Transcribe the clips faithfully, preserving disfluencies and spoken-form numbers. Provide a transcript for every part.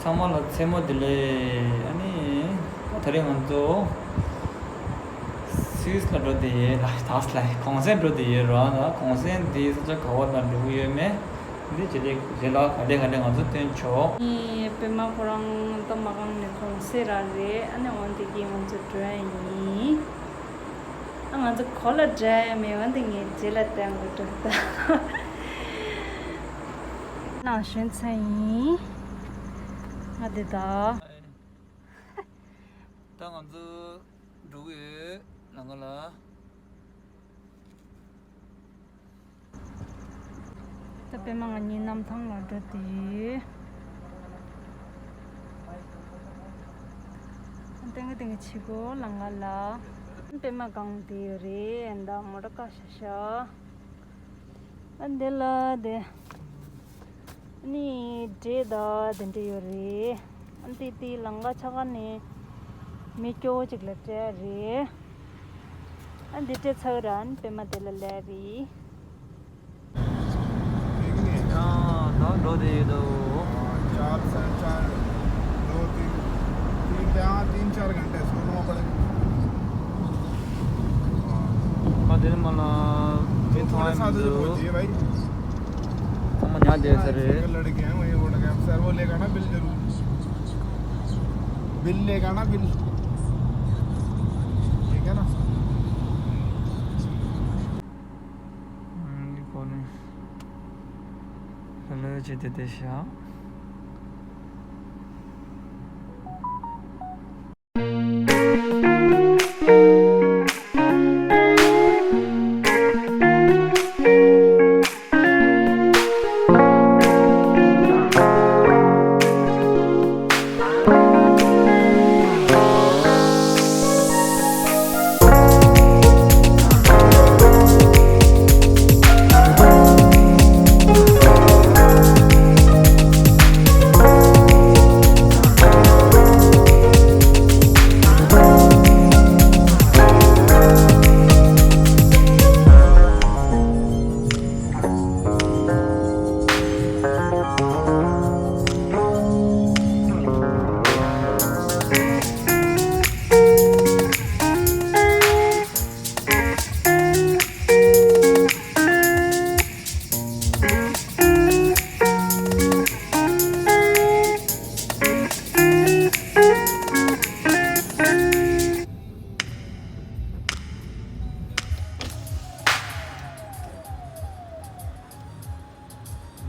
ཚང་མ་ལ་མཚན་མོ་བདེ་ལེགས། ཨ་ནི་ད་རེས་ང་ཚོ་སུད་སི་ལ་འགྲོ་བསྡད་ཡོད་ལ། ད་ལ་གུང་སེང་འགྲོ་བསྡད་ཡོད་ར། ད་གུང་སེང་འདི་ས་ཆ་ག་བ་ལ་འགྲོ་གི་ཡོད་མེད་འདི་རྗེས་ལ་རྗེས་ལ་ག་ལེ་ག་ལེ་ང་ཚོ་སྟོན་ཆོག་ཨི་པད་མ་ཁོ་རང་ད་མ་གང་ནས་གུང་སེང་རག་རེད། ཨ་ནི་འོན་ཏེ་གི་ང་ཚོ་འགྲོ་ཡ་ཡིན། ཨ་ང་ཚོ་གོ་ལ་འགྲོ་ཡ་མེད། འོན་ཏེ་ངས་རྗེས་ལ་བསྟན་དགོས་འགྲོ་ད། ནང་ཞོན་ཚར་ཡིན། ང་འདི་ད། ད་ང་ཚོ་འགྲོ་གི་ཡོད་ལམ་ཁ་ལ། ད་པད་མ་ང་གཉིས་གནམ་ཐང་ལ་འགྲོ་དུས། ཏེང་ཏེང་ཆི་གོ་ལམ་ཁ་ལ། པད་མ་གང་དེ་རེད། ད་མོ་ཊ་ཀ་ཤ་ཤ། ཨ་འདི་ལ་དེ། ནི་འདྲེ་དང་དེ་འདྲ་ཡོད་རེད། ཨ་འདི་དེ་ལམ་ཁ་ཆ་ག་ནས་མི་སྐྱོ་བོ་ཅིག་ལ་སྤྲད་རེད། ཨ་འདི་སྤྲད་ཚར་ར་ཨ་པད་མ་དེ་ལ་སླེབས་རེད། ཡང་ད་འགྲོ་བསྡད་ཡོད་དོ། चार से चार, दो तीन, तीन, हाँ, तीन चार घंटे सोना पड़ेगा। ང་དེ་ནས་མ་ལ་མི་མཐོང་ཡ་མི་འདུག་ཚང་མ་ཉལ་བསྡད་ས་རེད། लड़के हैं, वही बोल रहे हैं, सर, वो लेगा ना बिल जरूर, बिल लेगा ना बिल, ठीक है ना? ཨ་ནི་ཁོ་ནི་ལྷོད་ལྷོད་བྱས་ཏེ་བསྡད་ཤག་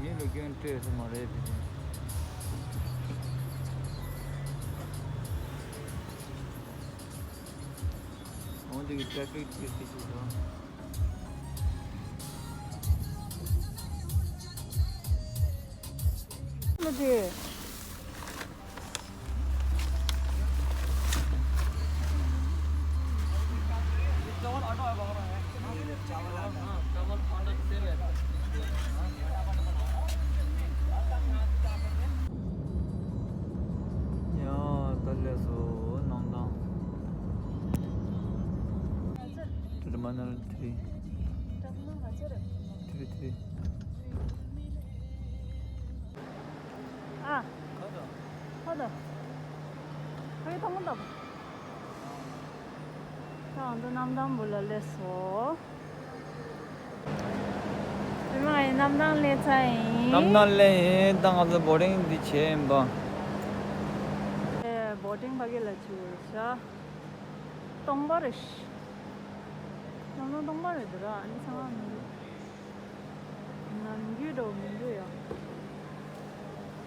མི་ལ་སྐྱོན་སྤྲད་ས་མ་རེད་དེ། འོན་ཏེ་གི་ཊེ་ཕིག་ཅིག་ཅིག་ཞིག་དང་། ལོ་དེ། ཡ་ད་ལས་སོ་གནམ་ཐང་། Terminal three. Terminal three. ཨ། ཧོ་དོ། ཧོ་དོ། ཧོ་ཡི་ཐོང་དོ། ད་ང་ཚོ་གནམ་ཐང་བུ་ལ་སླེབས་སོང་། དེ་མ་ཡིན་གནམ་ཐང་སླེབས་ཚར་ཡིན། གནམ་ཐང་སླེབས་ཡིན། ད་ང་ཚོ་བོ་ཌིང་འདི་བྱས་ཡིན་པ། ཨེ་བོ་ཌིང་ཕ་གི་ལ་བྱུག་ཤག་སྟོང་པ་རེད། ནང་ནང་སྟོང་པ་རེད་འདུག་ར། ཨ་ནི་ཚང་མ་མི་འདུག་ནམ་རྒྱུན་འདྲ་བོ་མི་འདུག་ཡ།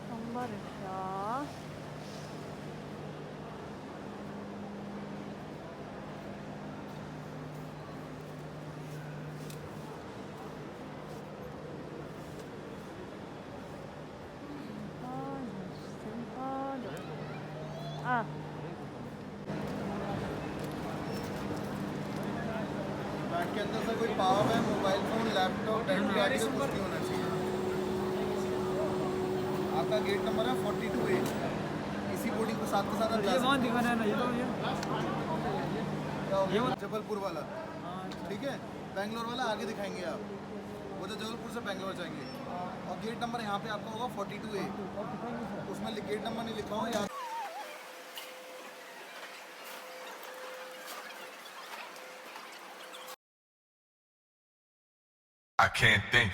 སྟོང་པ་རེད་ཤག हाँ। बैग के अंदर से कोई power bank, mobile phone, laptop, debit card, ये सब कुछ नहीं होना चाहिए। आपका गेट नंबर है फोर्टी टू ए। इसी बोर्डिंग को साथ के साथ आप जा सकते हैं। ये वहाँ दिखाना है ना, ये तो ये। क्या हो गया? जबलपुर वाला। हाँ, अच्छा। ठीक है, बैंगलोर वाला आगे दिखाएंगे आप। वो तो जबलपुर से बैंगलोर जाएंगे। और गेट नंबर यहाँ पे आपका होगा फोर्टी टू ए। उसमें लि-, गेट नंबर नहीं लिखा हुआ यार। I can't think.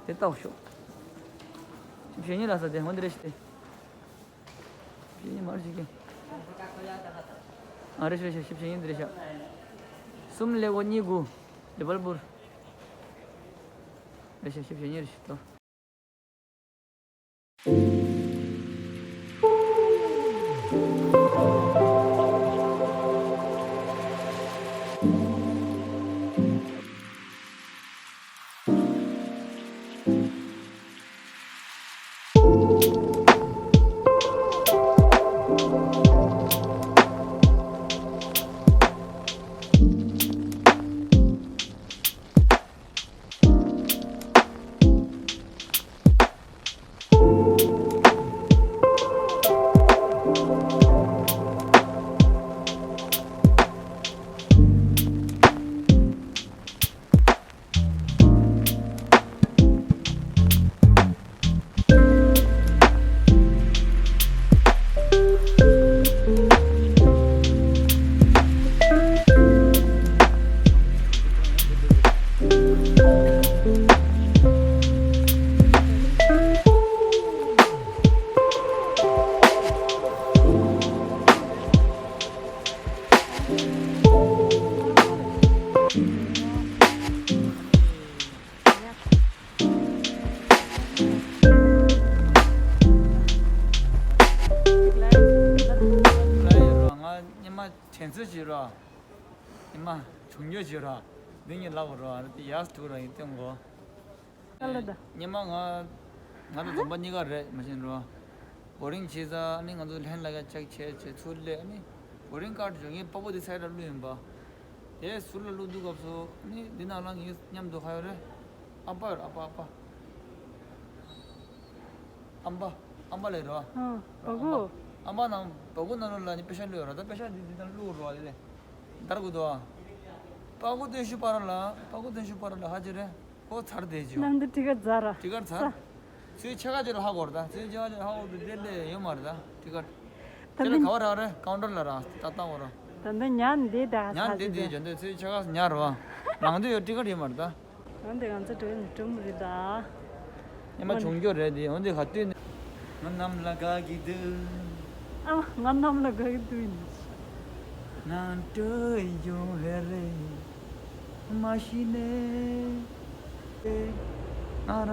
དེ་ལྟ་བུ་ཤོག་ཞིབ་བཤེར་གཉིས་ལ་ས་དེ་ཧོན་དེ་རེ་ཞིག་སྟེ། ཞིབ་བཤེར་གཉིས་མར་ཞིག་གི། ཨ་རེ་ཞིག་ཞིབ་བཤེར་གཉིས་དེ་རེ་ཤག་གསུམ་ཀླད་ཀོར་གཉིས་དགུ། ལི་བར་པུལ། རེ་ཞིག་ཞིབ་བཤེར་གཉིས་རེ་ཞིག་ཏོ། ལ་ཡོད་རོགས། ང་སྙེ་མ་དྲན་གསོ་བྱེད་རོགས། སྙེ་མ་བྱུང་ཡོད་བྱེད་རོགས། འདི་གཉིས་ལབ་རོགས། འདི་ཡག་ཐུག་རོགས། ཡིན་སྟོན་གོ། ཨ་ལ་ད། སྙེ་མ་ང་ང་དང་འཛོམས་པ་གཉིས་ཀ་རེད། མ་ཤེས་རོགས། བོ་རིང་བྱེད་ས། ཨ་ནི་ང་ཚོ་ལྷན་ལ་ཡ་ཅག་བྱས་བྱས་ཚུར་སླེབས། ཨ་ནི་བོ་རིང་ཀར་འཇོག་ངའི་པགས་པོ་དེ་ཚ་ཡ་ལ་བླུགས་ཡིན་པ། དེ་ཟུར་ལ་བླུགས་དུས་སྐབས་སུ། ཨ་ནི་འདི་ནང་ལ་ངའི་མཉམ་དུ་ཁ་ཡོད་རེད། ཨ་ཕ་ཡོད་རེད། ཨ་ཕ། ཨ་ཕ། ཨམ་པ། ཨམ་པ་ལས་རོ། ཨ། ཨམ་པ་གོ། ཨམ་པ་ནང་པ་གོ་ནང་ལོགས་ལ་ནི་པེ་ཤ་བླུགས་ཡོད་ར། ད་པེ་ཤ་འདི་འདི་ནང་བླུགས་རོ། ཨ་ལེ་ལེ། འདར་གོ་དོ། ཨ། པ་གོ་སྟོན་ཤུ་པ་ར་ལ། པ་གོ་སྟོན་ཤུ་པ་ར་ལ་ཧ་ཅི་རེ། ཁོ་ཚར་དེ་ཅི། ནང་དུ་ཊི་ཀཊ་ཛར་ར། ཊི་ཀཊ་ཚར། ཚུའི་ཆེ་ཁ་ཅི་ལ་ཧ་གོ་ར། ད་ཚུའི་ཆེ་ཁ་ཅི་ལ་ཧ་གོ་དུ་དེ་ལེ་ཡོད་མ་རེད། ད་ཊི་ཀཊ། ད་དེ་ལ་འདི་ག་བ་ར་རེ། ཀའུན་ཊར་ལ་ར། ད་ལྟ་བ་ར། ད་འདི་ཉན་འདི་ད་ཉན་འདི་འདི་ཇོ་འདི་ཚུའི་ཆེ་ཁ་ཉར་ར། ནང་དུ་ཡོད་ཊི་ཀཊ་ཡོད་མ་རེད་ད། འོན་ཏེ་ང་ཚོ་འགྲོ་ནི་གྲུམ་རེད་ད། ཉི་མ་བྱུང་རྒྱུ་རེད་དེ། འོན་ཏེ་ག་དུས་ནས། ང་གནམ་ལ་དགའ་གི་འདུག་ཨ་མ། ང་གནམ་ལ་དགའ་གི་འདུག་ཡིན། ང་སྤྲོ་ཡོང་ཧེ་རེད། མ་གཞི་ནས། ང་རང་ལ།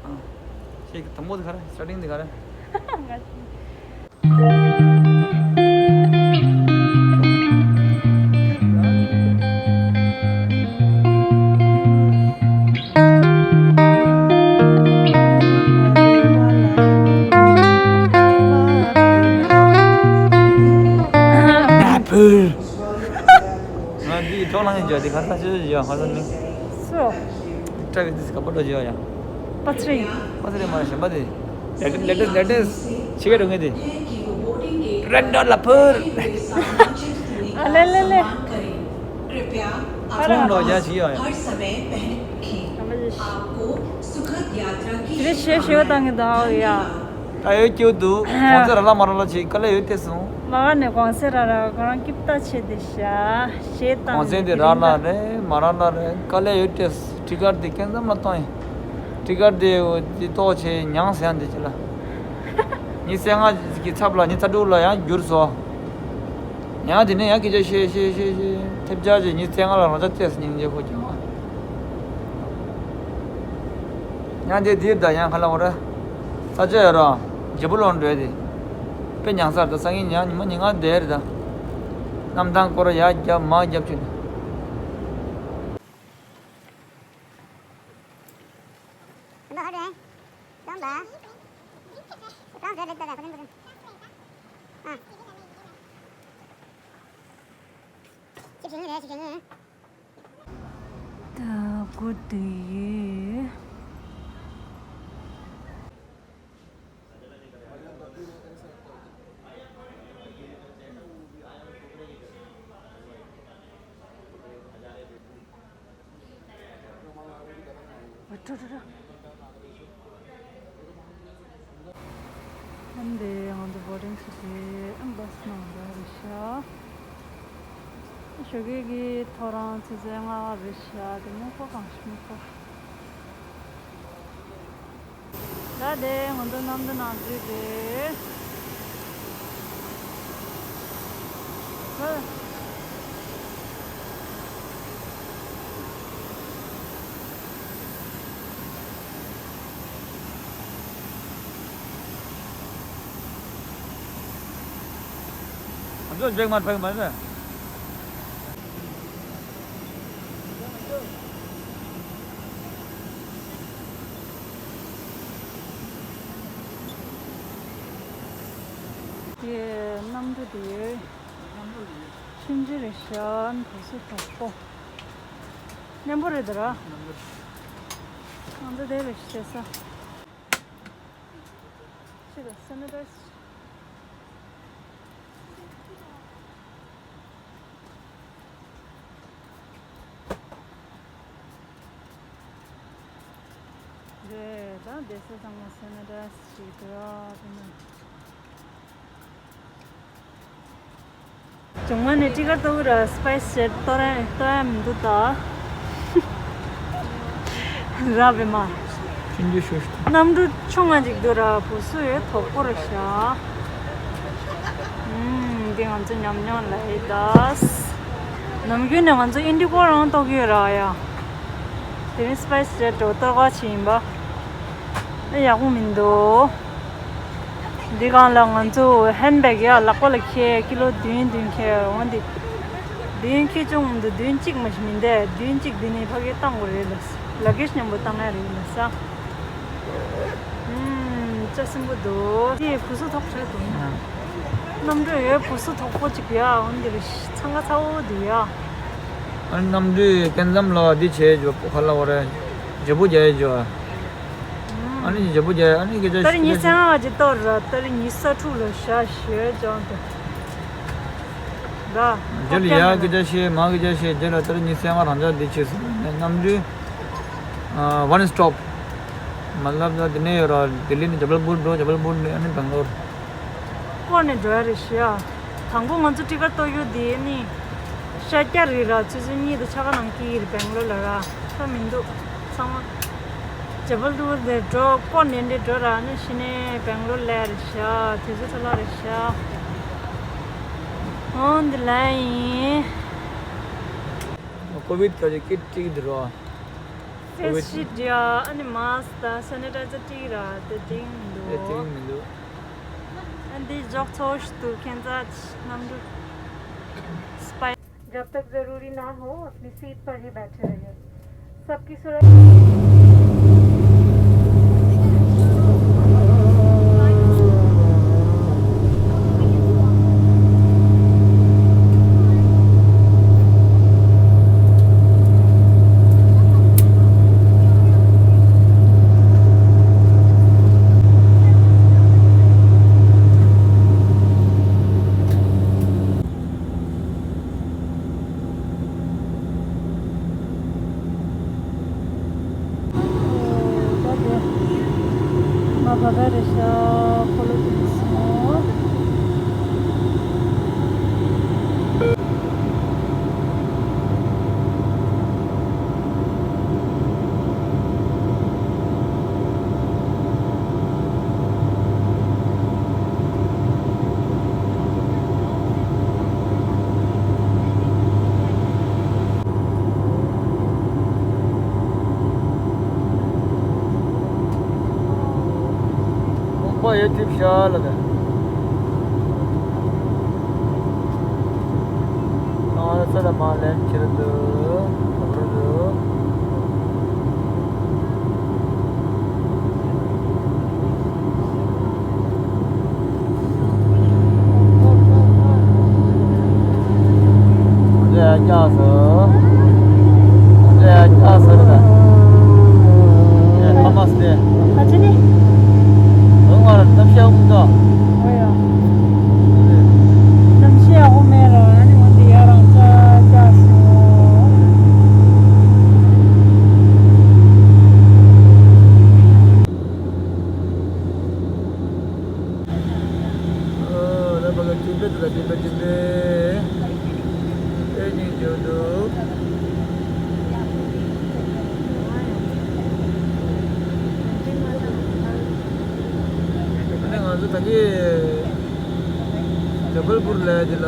ཨ། ཁྱེད་ཀྱི་དང་པོ་དེ་ག་རེ། སི་ཊར་ཊིང་དེ་ག་རེ། ང་། ང་འདི་གྲོགས་ལངས་ཡིན་ཅོ། འདི་ཁ་ས་ཆོས་ཆོས་ཡོད་ཁ་ས་ནི། སོ། ཀྲ་བི་ཏི་སི་ག་པོ་འགྲོ་ཅོ་ཡ། པ་ཚ་རིང་། པ་ཚ་རིང་མ་གཞན་པ་དེ། ལེ་ཊེ་སི་ལེ་ཊེ་སི་ལེ་ཊེ་སི་ཕྱི་ག་འགྲོ་ངེས་དེ། རེད་འགྲོ་ལ་ཕུར། ཨ་ལེ་ལེ་ལེ། ཁོང་འགྲོ་ཡ་ཞིག་ཡོད་ཡ། དེ་རེ་ཞེ་ཞེ་བ་བཏང་གི་འདུག་ཡ། ད་ཡོད་སྐྱིད་འདུག་གོང་ཚད་ར་ལ་མ་ར་ལ་ཅིག་དཀའ་ལས་ཡོད་དེ་སོང་། མ་ག་ནས་གོང་ཚད་ར་ར་ཁོ་རང་སྐྱིད་པ་ཆེ་དེ་ཤ། ཞེ་བཏང་། གོང་ཚད་དེ་ར་ལ་རེད་མ་ར་ལ་རེད། དཀའ་ལས་ཡོད་དེ། ཊི་ཀཊ་དེ་སྐྱེལ་མཚམས་ལ་གཏོང་ཡིན། ཊི་ཀཊ་དེ་དེ་ཏོག་ཆེ་མྱངས་ཟེར་ཡང་དེ་ཅི་ལ། ཉི་ཤུ་རྩ་ལྔ་གི་ཚབ་ལ་ཉི་ཤུ་རྩ་དྲུག་ལ་ཡང་བསྒྱུར་སོང་། ཡང་དེ་ནས་ཡང་སྐད་ཆ་བཤད་བཤད་བཤད་བཤད་ཐེབས་ཆག་ཅིག་ཉི་ཤུ་རྩ་ལྔ་ལ་རང་ཅག་བལྟས་སྙིང་རྗེ་པོ་ཀྱང་། ཡང་དེ་དེར་ད་ཡང་ཁ་ལ་འོ་ར། ས་ཆ་ཡོད་ར། ཇེ་པུ་ལོང་འགྲོ་ཡ་དེ། དཔེ་མྱངས་ས་རེད་ད། སང་ཉིན་ཡང་ཉི་མ་ཉིན་ལྔ་བསྡད་རེད་ད། གནམ་ཐང་སྐོར་ཡར་རྒྱབ་མར་རྒྱབ་བྱས་ནས། ད་གོ་དུས་ཡོད། འགྲོ་འགྲོ་འགྲོ། ཨ་འདི་ང་ཚོ་བོ་ཊིང་བྱེད་དེ་ཨ་བྷ་སི་ནང་འགྲོ་རེད་ཤག་ཞོགས་ཀས་ཀྱི་ཐོ་རངས་ཆུ་ཚོད་ལྔ་པ་རེད་ཤག་དེ་སྨུག་པ་གང་ཞིག་སྨུག་པ། ད་དེ་ང་ཚོ་གནམ་གྲུ་ནང་འཛུལ་རེད། ང་ཚོ་འཇིགས་མ་ཐག་མ་རེད། དེ་གནམ་གྲུ་དེ་ཆུང་ཆུང་རེད་ཤག་བུ་སུ་དོག་པོ། རྣོན་པོ་རེད་ད་ར། ང་ཚོ་དེ་རེད་ཤག་ས། ཕྱི་ལ་སེ་ནི་ཊའི་ཛི། རེད་ད། བསྡད་ས་ཚང་མ་སེ་ནི་ཊའི་ཛི་བྱེད་ཀྱི་འདུག་ཨ། དེ་ནས་བྱུང་མ་ནས་ཊི་ཀེ་ཊི་གཏོར་གི་ར། སི་པའི་སི་ཇེ་ཊི་གཏོར་ཡ་གཏོར་ཡ་མི་འདུག་ད། ར་བེ་མ། ཅིན་ཇི་ཤོ་ཤོ། གནམ་གྲུ་ཆུང་ང་ཅིག་འདུག་ར། བུ་སུ་ཡོད་དོག་པོ་རེད་ཤག་ཨུམ། འདི་ང་ཚོ་ཉམས་མྱོང་ལ་ཡི་ད། ནམ་རྒྱུན་ནས་ང་ཚོ་ཨིན་ཌི་གོ་རང་གཏོར་གི་ཡོད་ར་ཡ། དེ་རིང་སི་པའི་སི་ཇེ་ཊི་འགྲོ་གཏོར་ག་ཕྱིན་ཡིན་པ། ཨེ་ཡག་པོ་མི་འདུག་འདི་སྒང་ལ་ང་ཚོ་ཧེན་བྷེག་ཡ་ལག་པ་ལ་འཁྱེར་ཀི་ལོ་བདུན་བདུན་འཁྱེར་འོང་འདི། བདུན་འཁྱེར་བཅུག་འདུག་བདུན་གཅིག་མ་ཞིག་མིན་ཏེ་བདུན་གཅིག་འདི་ནས་ཕ་གིར་བཏང་དགོས་རེད་ལ། ལ་གེ་ཇི་མཉམ་པོ་བཏང་ཡ་རེད་ལ་ས། ཨུམ། ལྕགས་སྲིན་པོ་འདུག་དེ་བུ་སུ་དོག་བྱས་འདུག་གནམ་གྲུ་ཡོད་བུ་སུ་དོག་པོ་གཅིག་ཡ་འོང་འདི་རེད། འཚང་ཁ་ཚ་བོ་འདུག་ཡ། ཨ་ནི་གནམ་གྲུའི་སྐས་འཛེམ་ལ་འདི་བྱས་འཇོག་ག་ལ་བ་རེད། བརྗེ་པོ་རྒྱག་ཡས་འཇོག་ཨ་ནི་བརྗེ་པོ་རྒྱག་ཨ་ནི་སྐད་ཆ་ཏ་རིག་ཉི་ཤུ་རྩ་ལྔ་བ་ཅིག་གཏོར་ར། ཏ་རིག་ཉི་ཤུ་རྩ་དྲུག་ལ་བཞག་ཞེས་ཀྱང་དུ་ར། རྗེས་ལ་ཡ་སྐད་ཆ་བཤད་མ་སྐད་ཆ་བཤད་རྗེས་ལ་ཏ་རིག་ཉི་ཤུ་རྩ་ལྔ་རང་འཇགས་འདི་བྱས་སོང་། གནམ་གྲུ་ཨ་ཝན་སི་ཊོབ། མ་ལབ་ད་འདི་ནས་ཡོད་ར། ལྡི་ལི་ནས་ཇ་བལ་པུར་འགྲོ། ཇ་བལ་པུར་ནས་ཨ་ནི་སྦེང་ལོར། སྐོར་ནས་འགྲོ་ཡ་རེད་ཤག་དང་པོ་ང་ཚོ་ཊི་ཀེ་ཊི་གཏོར་རྒྱུ་དེ་ནི་ཤར་རྒྱག་རེད་ར། ཆུ་ཚོད་གཉིས་དང་ཕྱེད་ཀ་ནང་སྐྱེལ་གྱི་རེད། སྦེང་ལོར་ལ་ར། ཚོད་མི་འདུག་ཚང་མ་ཇ་བལ་པུར་དེ་འགྲོ། སྐོར་ནས་འདྲེ་འགྲོ་ར། ཨ་ནི་གཞི་ནས་སྦེང་ལོར་སླེབས་རེད་ཤག་དུས་ཚོད་འཕྲོ་བརླག་རེད་ཤག་འོ་འདི་ལ་ཡིན། ཀོ་བིད་ག་ཅིག་ཀིཊ་ཅིག་འདི་རོ། ཕེ་སི་ཤིལ་ཌི་ཡ། ཨ་ནི་མཱསི་དང་སེ་ནི་ཊའི་ཛར་སྤྲད་ར། དེ་སྤྲད་མི་འདུག་དེ་སྤྲད་མི་འདུག་ཨ་འདི་འཇོག་ཚོགས་ཤིག་འདུག་ཁྱེད་ཚ་གནམ་གྲུ་སི་པའི། जब तक जरूरी ना हो, अपनी सीट पर ही बैठे रहिए। सबकी सुरक्षा। ཁོག་པ་ཡོད་ཐིབས་ཤ་ལ་དེ། ཨ་ས་ལ་མ་ལན་ཁྱེར་འདུག་ལ་བར་འདུག་ད་གི་ཇ་བལ་པུར་ལ་དེ་ལ་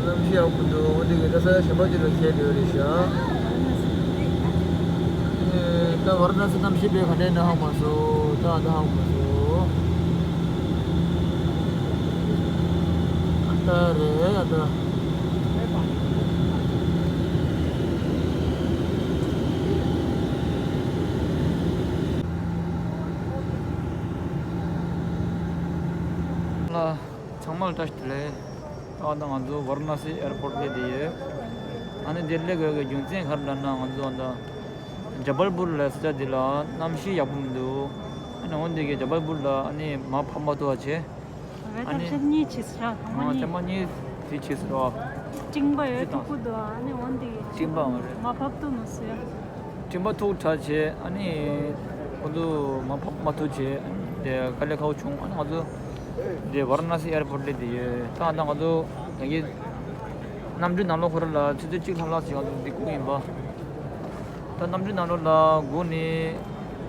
གནམ་གཤིས་ཡག་པོ་འདུག་འོ་དེ་གི་ད་ས་ཆ་གཞན་པ་ཅིག་ལ་ཁྱེར་འགྲོ་རེད་ཤག་ད་ཝ་ར་ཎ་སི་གནམ་གཤིས་དཔེ་ག་འདྲ་ཡིན་ན་ཧ་མ་སོང་། ད་ད་ཧ་མ་སོང་། ཨ་ད་རེད་ཨ་ད། ལ། ཚང་མ་ལ་བཀྲ་ཤིས་བདེ་ལེགས། ད་ང་ཚོ་ཝ་ར་ཎ་སི་ཨེར་པོར་ཊི་སླེབས་བསྡད་ཡོད། ཨ་ནི་འདིར་སླེབས་དགོས་ཀྱི་རྒྱུ་མཚན་ག་རེ་ལབ་ན་ང་ཚོ་ད་ཇ་བལ་པུར་ལ་ས་ཆ་འདི་ལ་གནམ་གཤིས་ཡག་པོ་མི་འདུག་ཨ་ནི་འོན་ཏེ་གི་ཇ་བལ་པུར་ལ་ཨ་ནི་མར་བབས་མ་ཐུབ་པ་བྱས། ཨ་ནི་ཐེངས་མ་གཉིས་བྱས་ཟེར་ར། ཐེངས་མ་གཉིས། ཐེངས་མ་གཉིས་དེ་བྱས་ཟེར་བ། སྤྲིན་པ་ཡོད་དེ་དང་། ཐུག་གི་འདུག་ཨ་ནི་འོན་ཏེ་གི་སྤྲིན་པའང་རེད། མར་བབས་ཐུབ་མ་སོང་ཡ། སྤྲིན་པ་ཐུག་དྲགས་བྱས་ཨ་ནི་ཁོ་ཚོ་མར་བབས་མ་ཐུབ་བྱས་དེ་དཀའ་ལས་ཁག་པོ་བྱུང་། ཨ་ནི་ང་ཚོ་དེ་ཝ་ར་ཎ་སི་ཨེར་པོར་ཊི་སླེབས་བསྡད་ཡོད། ད་ད་ང་ཚོ་ད་གིན་གནམ་གྲུའི་ནང་ལོགས་ཁོ་ར་ལ་ཆུ་ཚོད་གཅིག་ལྷག་ལྷག་ཙམ་ང་ཚོ་འདི་སྒུག་ཡིན་པ། ད་གནམ་གྲུའི་ནང་ལོགས་ལ་སྒུག་ནས་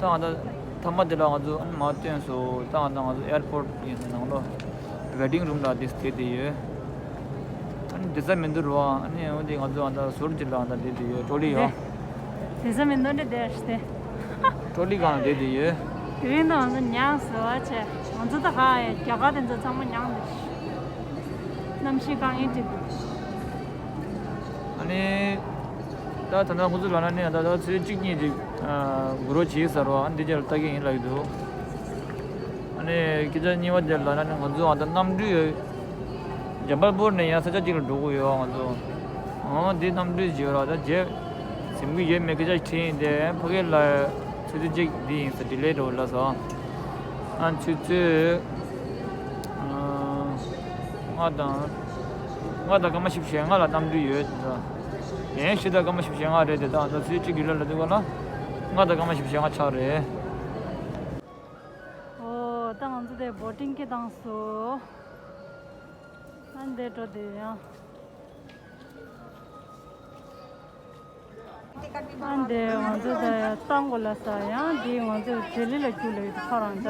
ད་ང་ཚོ་མཐའ་མ་དེ་ལ་ང་ཚོ་ཨ་ནི་མར་ཐོན་སོང་། ད་ང་ཚོ་ཨེར་པོར་ཊི་ཡིན་ནང་ལོགས་ཝེ་ཊིང་རུམ་ལ་དེ་བསྡད་བསྡད་ཡོད། ཨ་ནི་བསྡད་ས་མི་འདུག་རོ། ཨ་ནི་འོན་ཏེ་ང་ཚོ་ཨ་ད་ཟུར་གཅིག་ལ་ཨ་ད་བསྡད་བསྡད་ཡོད། ཊོ་ལི་ཡོད། བསྡད་ས་མི་འདུག་འདྲ་བསྡད་ཤི་སྟེ། ཊོ་ལི་སྒང་ལ་བསྡད་བསྡད་ཡོད། དེ་རིང་ད་ང་ཚོ་ཉག་ཟེར་བ་བྱས། ང་ཚོ་ད་ག་ཡ་རྒྱ་གར་དེ་ཚོ་ཚང་མ་ཉག་འདུག་གནམ་གཤིས་དཀའ་ངལ་འཕྲད་འདུག་ཨ་ནི། ད་ད་ལྟ་ཁོ་ཚོ་ལབ་ན་ནི་ད་ལྟ་ཚེས་གཅིག་གཉིས་ཅིག་ཨ་སྒུག་རོགས་བྱེད་ཟེར་བ། ཨ་ནི་འདི་རྗེས་ལ་ལྟ་གི་ཡིན་ལབ་ཀྱི་འདུག་ཨ་ནི་སྐད་ཆ་གཉིས་པ་དེ་ལབ་ན་ནི་ང་ཚོ་ཨ་ད་གནམ་གྲུ་ཡོད། ཇ་བལ་པུར་ནས་ཡང་ས་ཆ་གཅིག་ལ་འགྲོ་དགོས་ཡོད། ང་ཚོ་ཨ་འདི་གནམ་གྲུ་བརྗེ་བ་ལ་ད་བརྗེ་ཟིན་གྱི་ཡོད་མེད་སྐད་ཆ་དྲིས་ཡིན་ཏེ། ཕ་གི་ལ་ཆུ་ཚོད་གཅིག་འདི་ཡིན་ཟེར། ཌི་ལེ་འགྲོ་ལབ་སོང་། ཨ་ཆུ་ཚོད་ཨ་ལྔ་དང་ལྔ་དང་སྐར་མ་བཞི་བཅུ་ཞེ་ལྔ་ལ་གནམ་གྲུ་ཡོད་དེ། ཡིན་གཞི་ད་སྐར་མ་བཞི་བཅུ་ཞེ་ལྔ་རེད་དེ། ད་ད་ཚེས་གཅིག་ཡུལ་ལ་ལ་དུས་ག་ལ་ལྔ་དང་སྐར་མ་བཞི་བཅུ་ཞེ་ལྔ་ཆགས་རེད། ཨོ་ད་ང་ཚོ་དེ་བོ་ཊིང་སྐད་བཏང་སོང་། ཨ་འདི་འགྲོ་དེ་ཡང་། ཨ་འདི་ང་ཚོ་ད་ཡ་ཏང་གོ་ལ་ས་ཡང་འདི་ང་ཚོ་ལྡི་ལི་ལ་རྒྱུགས་ལ་ཡོད་ཁ་རང་ཅག་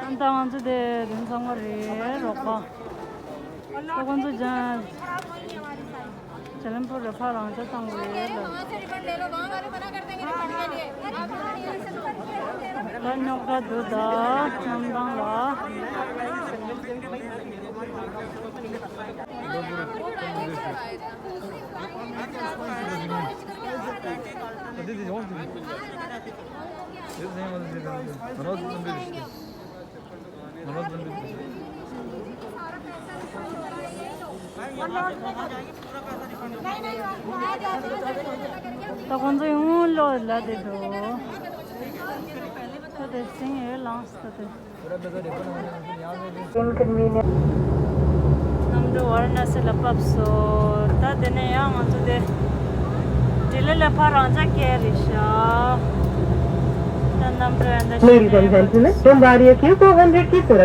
ཨ་ད་ང་ཚོ་དེ་རིང་ཚང་མ་རེད་རོགས་པ། ད་ཁོང་ཚོ་ཇ་ཇ་ལམ་པུར་རེ་ཕ་རང་ཅག་ཏང་གོ་ཡོད་ལ། ད་རྙོག་དྲ་འདུག་ད་གནམ་ཐང་ལ། ད་ཁོང་ཚོ་ཡང་ལོ་ལ་དེ་འགྲོ། ད་དེ་སིང་ཡོད་ལངས་ད་དེ། Inconvenience. གནམ་གྲུ་ཝ་ར་ཎ་སི་ལ་བབས་སོང་། ད་དེ་ནས་ཡང་ང་ཚོ་དེ་ལྡི་ལི་ལ་ཕར་རང་འཇགས་སྐྱེལ་རེད་ཤག་ད་གནམ་གྲུ་ཡང་ད་Ladies and gentlemen, Bombardier Q four hundred की तरफ